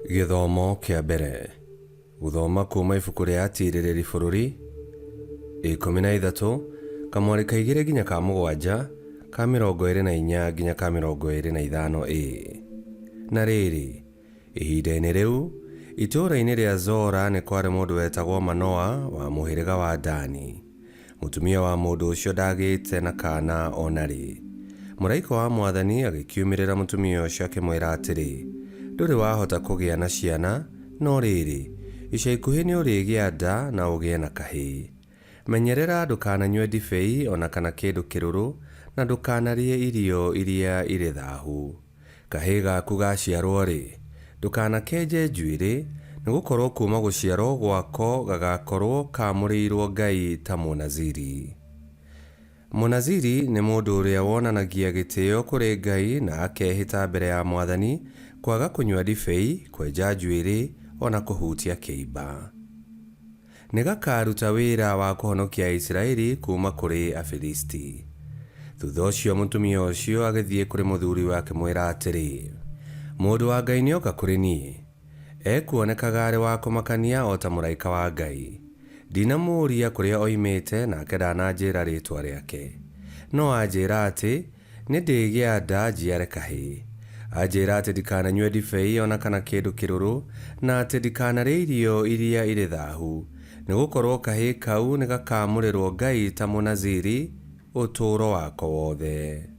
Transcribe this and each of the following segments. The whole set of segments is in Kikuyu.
Gĩthomo kĩa mbere. Gũthoma kuuma ibuku rĩa Atiirĩrĩri Bũrũri 13 kamwarĩ ka igĩrĩ nginya ka mũgwanja ka 24 nginya ka 25 A. Na rĩrĩ, ihinda-inĩ rĩu, itũũra-inĩ rĩa Zora nĩ kwarĩ mũndũ wetagwo Manoa wa mũhĩrĩga wa Dani. Mũtumia wa mũndũ ũcio ndagĩĩte na kaana o na rĩ. Mũraika wa mwathani agĩkiumĩrĩra mũtumia ũcio akĩmwĩra atĩrĩ, Ndũrĩ wahota kũgĩa na ciana, no rĩĩrĩ, ica ikuhĩ nĩũrĩgĩa nda na ũgĩe na kahĩĩ. Menyerera ndũkananyue ndibei o na kana kĩndũ kĩrũrũ, na ndũkanarĩe irio iria irĩ thaahu. Kahĩĩ gaku gaaciarwo-rĩ, ndũkanakenje njuĩrĩ, nĩgũkorwo kuuma gũciarwo gwako gagaakorwo kaamũrĩirwo Ngai ta Mũnaziri. Mũnaziri nĩ mũndũ ũrĩa wonanagia gĩtĩĩo kũrĩ Ngai na akeehĩta mbere ya mwathani kwaga kũnyua ndibei, kwenja njuĩrĩ, o na kũhutia kĩimba. Nĩgakaaruta wĩra wa kũhonokia Aisiraeli kuuma kũrĩ Afilisti. Thuutha ũcio mũtumia ũcio agĩthiĩ kũrĩ mũthuuriwe akĩmwĩra atĩrĩ, Mũndũ wa Ngai nĩoka kũrĩ niĩ. Ekuonekaga arĩ wa kũmakania o ta mũraika wa Ngai. Ndinamũũria kũrĩa oimĩte nake ndananjĩĩra rĩĩtwa rĩake. No anjĩĩra atĩ, 'Nĩndĩgĩa nda njiare kahĩĩ. Anjĩĩra atĩ ndikananyue ndibei o na kana kĩndũ kĩrũrũ, na atĩ ndikanarĩe irio iria irĩ thaahu, nĩgũkorwo kahĩĩ kau nĩgakaamũrĩrwo Ngai ta Mũnaziri ũtũũro wako wothe.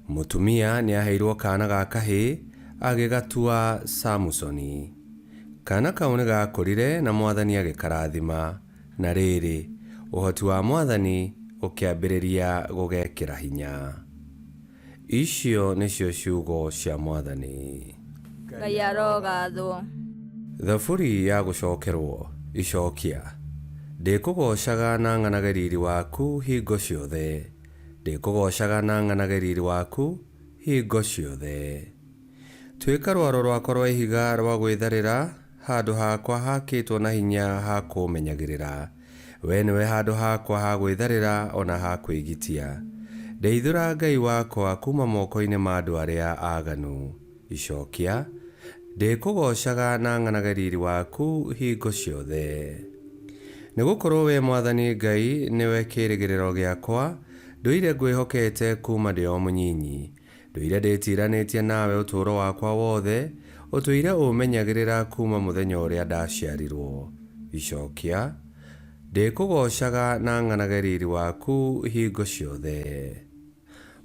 Mũtumia nĩaheirwo kaana ga kahĩĩ, agĩgatua Samusoni. Kaana kau nĩgaakũrire na mwathani agĩkarathima. Na rĩrĩ, ũhoti wa mwathani ũkĩambĩrĩria gũgekĩra hinya. Icio nĩcio ciugo cia mwathani. Ngai arogathwo. Thaburi ya gũcokerwo. Icokia. Ndĩkũgoocaga na ng'anage riiri waku hingo ciothe, ndĩkũgoocaga na ng'anage riiri waku hingo ciothe. Tuĩka rwaro rwakwa rwa ihiga rwa gwĩtharĩra, handũ hakwa haakĩtwo na hinya ha kũũmenyagĩrĩra. Wee nĩwe handũ hakwa ha gwĩtharĩra o na ha kwĩgitia. Ndeithũra, Ngai wakwa, kuuma moko-inĩ ma andũ arĩa aaganu. Icokia. Ndĩkũgoocaga na ng'anage riiri waku hingo ciothe. Nĩgũkorwo Wee Mwathani Ngai nĩwe kĩĩrĩgĩrĩro gĩakwa, ndũire ngwĩhokete kuuma ndĩ o mũnyinyi. Ndũire ndĩĩtiiranĩtie nawe ũtũũro wakwa wothe, ũtũire ũũmenyagĩrĩra kuuma mũthenya ũrĩa ndaciarirwo. Icokia. Ndĩkũgoocaga na ng'anage riiri waku hingo ciothe.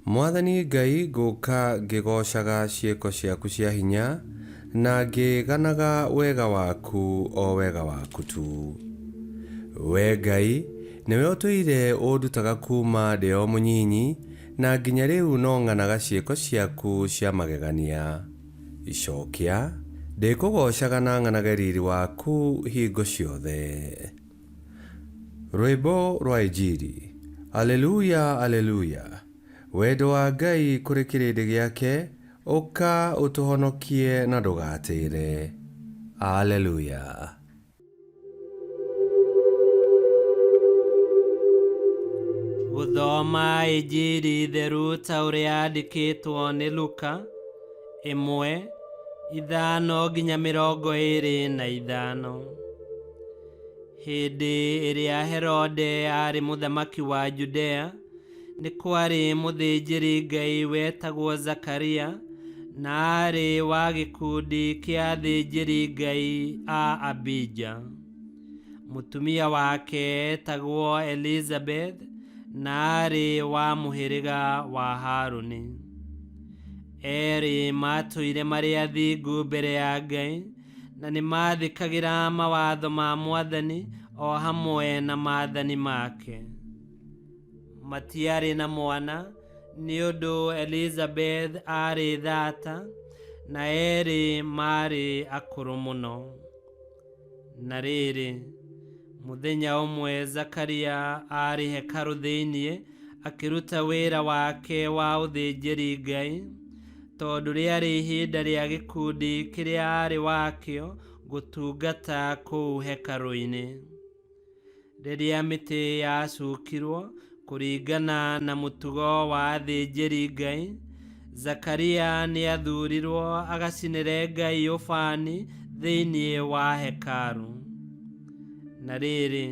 Mwathani Ngai, ngũũka ngĩgoocaga ciĩko ciaku cia hinya, na ngĩganaga wega waku, o wega waku tu. Wee Ngai, nĩwe ũtũire ũndutaga kuuma ndĩ o mũnyinyi, na nginya rĩu no ng'anaga ciĩko ciaku cia magegania. Icokia. Ndĩkũgoocaga na ng'anage riiri waku hingo ciothe. Rwĩmbo rwa Injiri. Aleluya, Aleluya! Wendo wa Ngai kũrĩ kĩrĩndĩ gĩake, ũka ũtũhonokie na ndũgatĩre. Aleluya. Gũthoma Injiri theru ta ũrĩa yandĩkĩtwo nĩ Luka, ĩmwe, ithano nginya 25. Hĩndĩ ĩrĩa Herode aarĩ mũthamaki wa Judea, nĩ kwarĩ mũthĩnjĩri Ngai wetagwo Zakaria, na aarĩ wa gĩkundi kĩa athĩnjĩri Ngai a Abija. Mũtumia wake eetagwo Elizabeth, na aarĩ wa mũhĩrĩga wa Harũni. Eerĩ maatũire marĩ athingu mbere ya Ngai, na nĩmaathĩkagĩra mawatho ma Mwathani o hamwe na maathani make. Matiarĩ na mwana, nĩ ũndũ Elizabeth aarĩ thata, na eerĩ maarĩ akũrũ mũno. Na rĩrĩ, mũthenya ũmwe Zakaria aarĩ hekarũ thĩinĩ akĩruta wĩra wake wa ũthĩnjĩri-Ngai, tondũ rĩarĩ ihinda rĩa gĩkundi kĩrĩa aarĩ wakĩo gũtungata kũu hekarũ-inĩ. Rĩrĩa mĩtĩ yacukirwo kũringana na mũtugo wa athĩnjĩri-Ngai, Zakaria nĩathuurirwo agacinĩre Ngai ũbani Thĩinĩ wa hekarũ. Na rĩrĩ,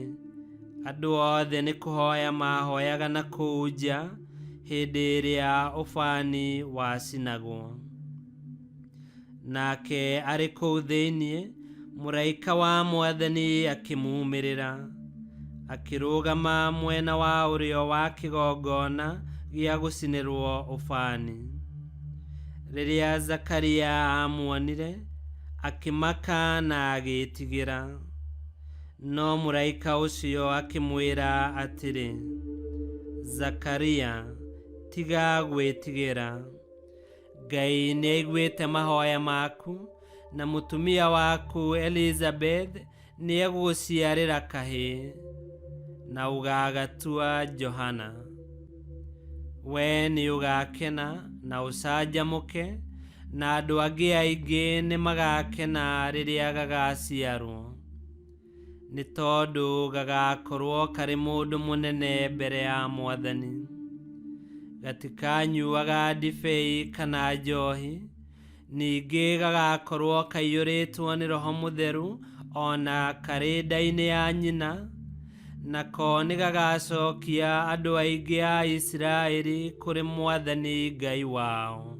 andũ othe nĩ kũhoya maahoyaga na kũu nja hĩndĩ ĩrĩa ũbani wacinagwo. Nake arĩ kũu thĩinĩ, mũraika wa Mwathani akĩmuumĩrĩra, akĩrũgama mwena wa ũrĩo wa kĩgongona gĩa gũcinĩrwo ũbani. Rĩrĩa Zakaria aamuonire, akĩmaka na agĩĩtigĩra. No mũraika ũcio akĩmwĩra atĩrĩ, Zakaria, tiga gwĩtigĩra. Ngai nĩaiguĩte mahoya maku, na mũtumia waku Elizabeth nĩegũgũciarĩra kahĩĩ, na ũgaagatua Johana. Wee nĩũgakena na ũcanjamũke, na andũ angĩ aingĩ nĩmagakena rĩrĩa gagaciarwo, nĩ tondũ gagakorwo karĩ mũndũ mũnene mbere ya Mwathani. Gatikanyuaga ndibei kana njohi, ningĩ gagakorwo kaiyũrĩtwo nĩ Roho Mũtheru o na karĩ nda-inĩ ya nyina, nako nĩgagacokia andũ aingĩ a Isiraeli kũrĩ Mwathani Ngai wao.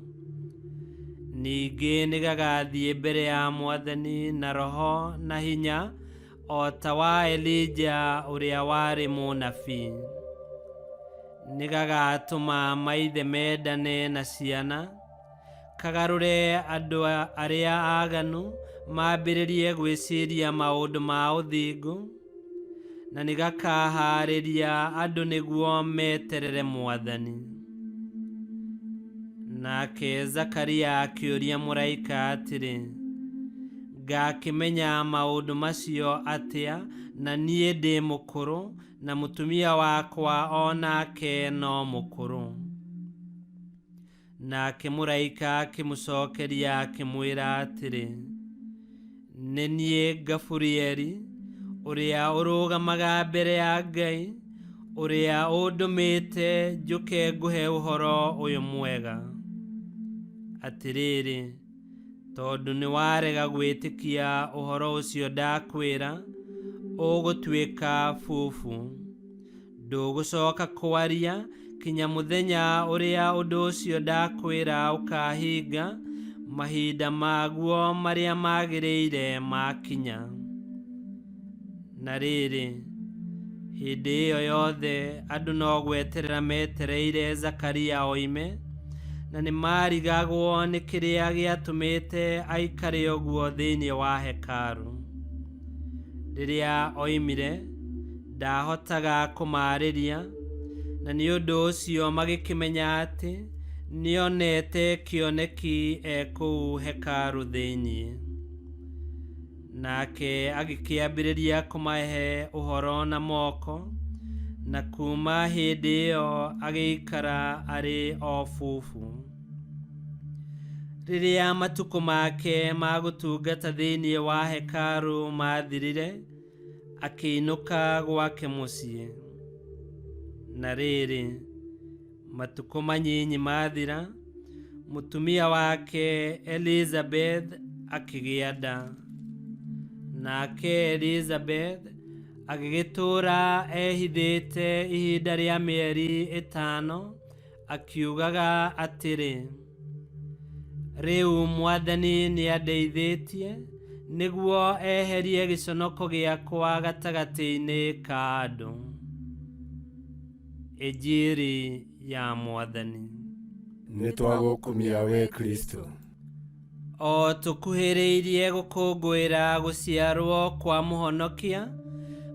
Ningĩ nĩgagathiĩ mbere ya Mwathani na roho na hinya o ta wa Elija ũrĩa warĩ mũnabii. Nĩgagatũma maithe mendane na ciana, kagarũre andũ arĩa aaganu mambĩrĩrie gwĩciria maũndũ ma ũthingu, na nĩgakahaarĩria andũ nĩguo meterere Mwathani. Nake Zakaria akĩũria mũraika atĩrĩ, Ngakĩmenya maũndũ macio atĩa na niĩ ndĩ mũkũrũ na mũtumia wakwa o nake no mũkũrũ? Nake mũraika akĩmũcokeria akĩmwĩra atĩrĩ, Nĩ niĩ Gaburieli, ũrĩa ũrũgamaga mbere ya Ngai, ũrĩa ũndũmĩte njũke ngũhe ũhoro ũyũ mwega. Atĩrĩrĩ, tondũ nĩwarega gwĩtĩkia ũhoro ũcio ndakwĩra, ũgũtuĩka bubu. Ndũgũcoka kwaria kinya mũthenya ũrĩa ũndũ ũcio ndakwĩra ũkaahinga, mahinda maguo marĩa magĩrĩire makinya. Na rĩrĩ, hĩndĩ ĩyo yothe andũ no gweterera metereire Zakaria oime, na nĩmarigagwo nĩ kĩrĩa gĩatũmĩte aikare ũguo thĩinĩ wa hekarũ. Rĩrĩa oimire, ndaahotaga kũmaarĩria, na nĩ ũndũ ũcio magĩkĩmenya atĩ nĩonete kĩoneki e kũu hekarũ thĩinĩ. Nake agĩkĩambĩrĩria kũmahe ũhoro na moko, na kuuma hĩndĩ ĩyo agĩikara arĩ o bubu. Rĩrĩa matukũ make ma gũtungata thĩinĩ wa hekarũ maathirire, akĩinũka gwake mũciĩ. Na rĩrĩ, matukũ manyinyi mathira, mũtumia wake Elizabeth akĩgĩa nda. Nake Elizabeth agĩgĩtũũra ehithĩte ihinda rĩa mĩeri ĩtano, akiugaga atĩrĩ, Rĩu Mwathani nĩandeithĩtie nĩguo eherie gĩconoko gĩakwa gatagatĩ-inĩ ka andũ. Injiri ya Mwathani. Nĩtwagũkumia we Kristo. O tũkuhĩrĩirie gũkũngũĩra gũciarwo kwa Mũhonokia,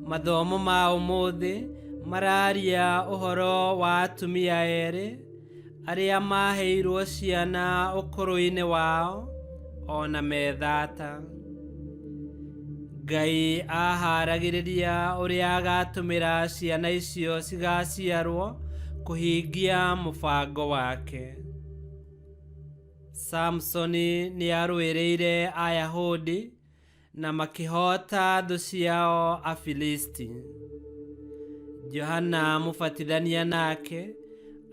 mathomo ma ũmũthĩ mararia ũhoro wa atumia erĩ arĩa maheirwo ciana ũkũrũ-inĩ wao o na methata. Ngai aharagĩrĩria ũrĩa agatũmĩra ciana icio cigaciarwo kũhingia mũbango wake. Samsoni nĩarũĩrĩire Ayahudi na makĩhoota thũ ciao Afilisti. Johana Mũbatithania nake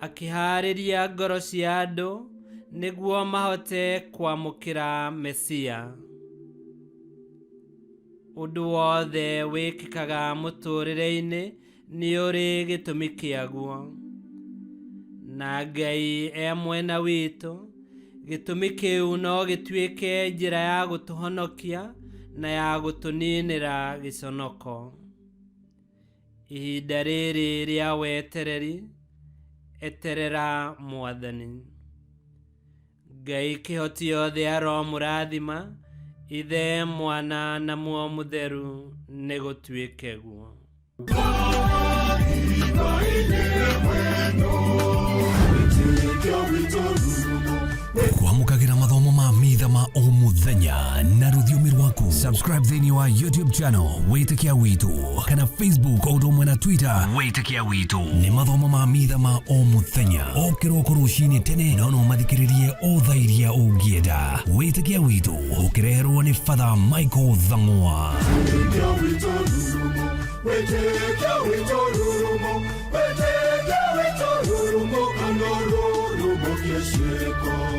akĩhaarĩria ngoro cia andũ nĩguo mahote kwamũkĩra Mesia. Ũndũ wothe wĩkĩkaga mũtũũrĩre-inĩ nĩ ũrĩ gĩtũmi kĩaguo. Na Ngai e mwena witũ, gĩtũmi kĩu no gĩtuĩke njĩra ya gũtũhonokia na ya gũtũninĩra gĩconoko. Ihinda rĩrĩ rĩa wetereri, eterera Mwathani. Ngai kĩhoti yothe aromũrathima, Ithe, Mwana na Muoyo Mũtheru, nĩ gũtuĩke guo. Kwamũkagĩra mathomo ma mitha ma o mũthenya na rũthiomi rwaku. Subscribe thĩinĩ wa YouTube channel Wĩtĩkia Witũ kana Facebook o ũndũ ũmwe na Twitter Wĩtĩkia Witũ. Nĩ mathomo ma mitha ma o mũthenya o kĩroko rũcinĩ tene, no no mathikĩrĩrie o thaa iria ũngĩenda. Wĩtĩkia Witũ ũkĩreherwo nĩ Father Michael Thang'wa. Wĩtĩkia witũ rurumo, wĩtĩkia witũ rurumo, kana rurumo kĩciko.